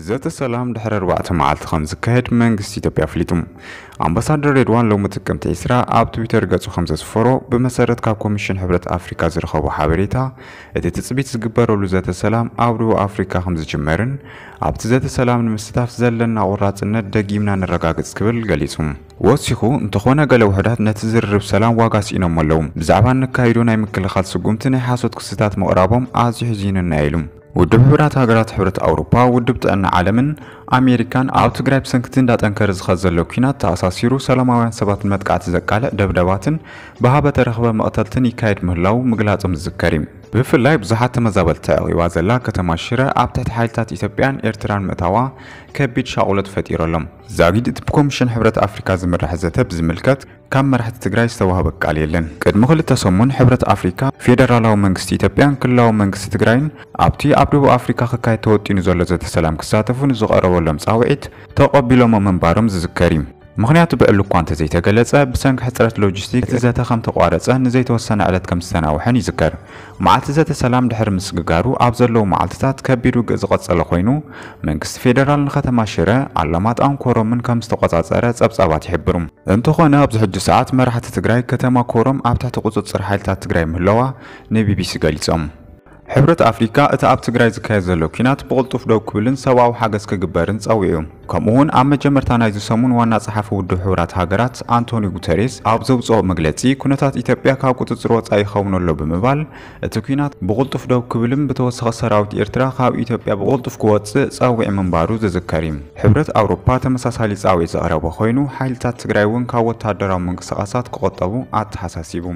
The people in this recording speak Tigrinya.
ዘተ ሰላም ድሕሪ ኣርባዕተ መዓልቲ ከም ዝካየድ መንግስቲ ኢትዮጵያ ኣፍሊጡ። ኣምባሳደር ሬድዋን ሎሚ ጥቅምቲ ዕስራ ኣብ ትዊተር ገጹ ከም ዘስፈሮ፣ ብመሰረት ካብ ኮሚሽን ሕብረት ኣፍሪካ ዝረኸቦ ሓበሬታ፣ እቲ ትጽቢት ዝግበረሉ ዘተ ሰላም ኣብ ደቡብ ኣፍሪካ ከም ዝጅመርን ኣብቲ ዘተ ሰላም ንምስታፍ ዘለና ቆራጽነት ደጊምና ነረጋግጽ ክብል ገሊጹ። ወሲኹ፣ እንተኾነ ገለ ውሑዳት ነቲ ዝርርብ ሰላም ዋጋ ስኢኖሞ ኣለዉ። ብዛዕባ እንካይዶ ናይ ምክልኻል ስጉምቲ ናይ ሓሶት ክስታት ምቕራቦም ኣዝዩ ሕዚኑና ኢሉ። ውድብ ሕቡራት ሃገራት፣ ሕብረት ኣውሮፓ፣ ውድብ ጥዕና ዓለምን ኣሜሪካን ኣብ ትግራይ ብሰንክቲ እንዳጠንከረ ዝኸድ ዘሎ ኲናት ተኣሳሲሩ ሰላማውያን ሰባት ንመጥቃዕቲ ዘቃልዕ ደብደባትን ብሃበ ተረኽበ መቕተልትን ይካየድ ምህላው ምግላጾም ዝዝከር እዩ። ብፍላይ ብዙሓት ተመዛበልቲ ኣዕቂባ ዘላ ከተማ ሽረ ኣብ ትሕቲ ሓይልታት ኢትዮጵያን ኤርትራን ምእታዋ ከቢድ ሻቑሎት ፈጢሩ ኣሎ። ዛጊድ እቲ ብኮሚሽን ሕብረት ኣፍሪካ ዝምራሕ ዘተ ብዝምልከት ካብ መራሕቲ ትግራይ ዝተዋህበ ቃል የለን። ቅድሚ ክልተ ሰሙን ሕብረት ኣፍሪካ፣ ፌደራላዊ መንግስቲ ኢትዮጵያን ክልላዊ መንግስቲ ትግራይን ኣብቲ ኣብ ደቡብ ኣፍሪካ ክካየድ ተወጢኑ ዘሎ ዘተ ሰላም ክሳተፉ ንዝቐረበሎም ጻውዒት ተቐቢሎሞ ምንባሮም ዝዝከር እዩ። ምኽንያቱ ብዕሊ እኳ እንተዘይተገለጸ፣ ብሰንኪ ሕጽረት ሎጂስቲክ እቲ ዘተ ከም ተቋረጸ ንዘይተወሰነ ዕለት ከም ዝተናውሐን ይዝከር። መዓልቲ ዘተ ሰላም ድሕሪ ምስግጋሩ ኣብ ዘለዉ መዓልትታት ከቢድ ውግእ ዝቐጸለ ኮይኑ፣ መንግስቲ ፌደራል ንከተማ ሽረ፣ ኣላማጣን ኮረምን ከም ዝተቆጻጸረ ጸብጻባት ይሕብሩ። እንተኾነ ኣብዚ ሕጂ ሰዓት መራሕቲ ትግራይ ከተማ ኮረም ኣብ ትሕቲ ቁጽጽር ሓይልታት ትግራይ ምህለዋ ንቢቢሲ ገሊጾም። ሕብረት ኣፍሪካ እቲ ኣብ ትግራይ ዝካየድ ዘሎ ኲናት ብቕልጡፍ ደው ክብልን ሰብኣዊ ሓገዝ ክግበርን ጸዊዑ። ከምኡ እውን ኣብ መጀመርታ ናይዚ ሰሙን ዋና ጸሓፊ ውድብ ሕቡራት ሃገራት ኣንቶኒ ጉተሬስ ኣብ ዘውጽኦ መግለጺ፣ ኩነታት ኢትዮጵያ ካብ ቁጽጽር ወጻኢ ይኸውን ኣሎ ብምባል፣ እቲ ኲናት ብቕልጡፍ ደው ክብልን ብተወሳኺ ሰራዊት ኤርትራ ካብ ኢትዮጵያ ብቕልጡፍ ክወጽእ ጸዊዑ ምንባሩ ዝዝከር እዩ። ሕብረት ኣውሮፓ ተመሳሳሊ ጻውዒት ዘቕረበ ኮይኑ፣ ሓይልታት ትግራይ እውን ካብ ወታደራዊ ምንቅስቓሳት ክቑጠቡ ኣተሓሳሲቡ።